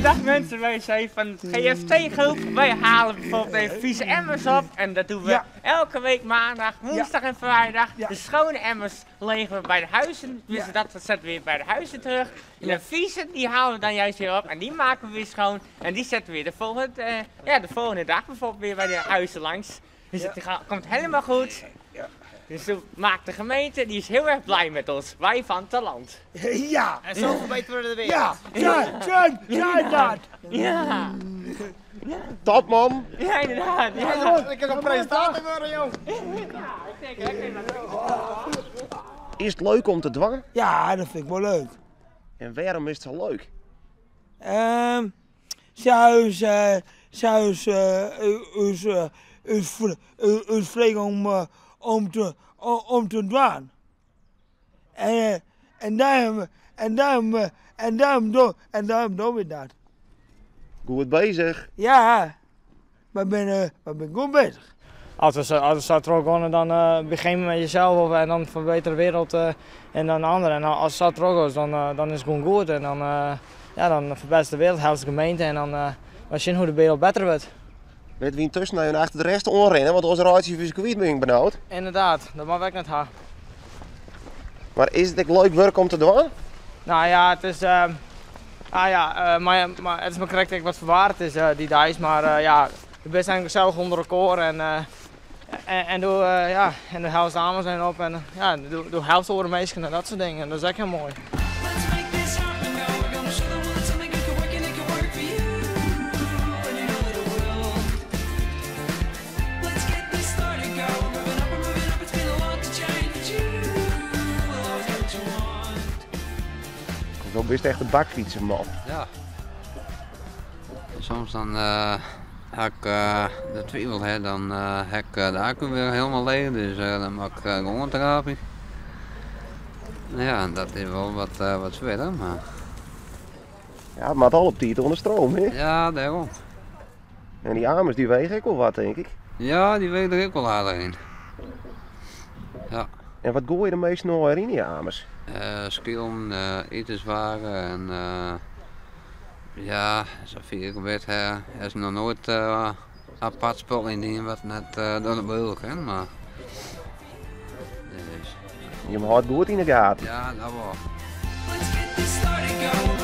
Goeiedag mensen, wij zijn van GFT Groep. Wij halen bijvoorbeeld even vieze emmers op en dat doen we elke week maandag, woensdag en vrijdag. De schone emmers legen we bij de huizen, dus dat zetten we weer bij de huizen terug. En de vieze die halen we dan juist weer op en die maken we weer schoon. En die zetten we weer de volgende, ja, de volgende dag bijvoorbeeld weer bij de huizen langs. Dus het komt helemaal goed. Dus zo maakt de gemeente, die is heel erg blij met ons. Wij van Talant. Ja. En zo verbeteren we de wereld. Ja, ja, ja, ja, dat. Ja. Top man. Ja, inderdaad. Ja. Ik kan een presentator worden, jong. Ja, ik denk, hè, Is het leuk om te dwangen? Ja, dat vind ik wel leuk. En waarom is het zo leuk? Zelfs, zelfs, us, us, us vreeg om te dwaan. En daarom, en daarom, en daarom, do, en daarom doen we dat. Goed bezig. Ja, we zijn goed bezig. Als we zo terug gaan, dan begin je met jezelf op en dan verbeter de wereld en dan anderen. En als het zo terug is, dan is het gewoon goed. En dan verbetert de wereld, helpt de gemeente en dan we zien hoe de wereld beter wordt. Weet wie intussen nou achter de rest onrennen, want onze raadje is kwijt ben ik benauwd. Inderdaad, dat mag ik net ha. Maar is het ook leuk werk om te doen? Nou ja, het is, ah ja, maar het is maar correct dat ik wat verwaard is die dijs, maar ja, ik ben eigenlijk zelf onder elkaar en doe, ja, en de helft samen zijn op en ja, doe helft over de meesten en dat soort dingen. En dat is echt heel mooi. Zo ben je echt een bakfietser, man. Ja. Soms dan heb ik de twijfel, hè, dan heb ik de accu weer helemaal leeg, dus dan maak ik gewoon therapie. Ja, dat is wel wat verder, maar... Ja, het maakt al op tijd onder stroom, hè? Ja, daarom. En die amers die wegen ook wel wat, denk ik. Ja, die wegen er ook wel aardig in. Ja. En wat gooi je de meest nog in die amers? Schillen, etenswaren en ja, zover ik weet, hè, is nog nooit apart spul in die wat net door de beugel kan, maar... Dus. Je houdt goed in de gaten. Ja, dat wel. Let's get this started, go.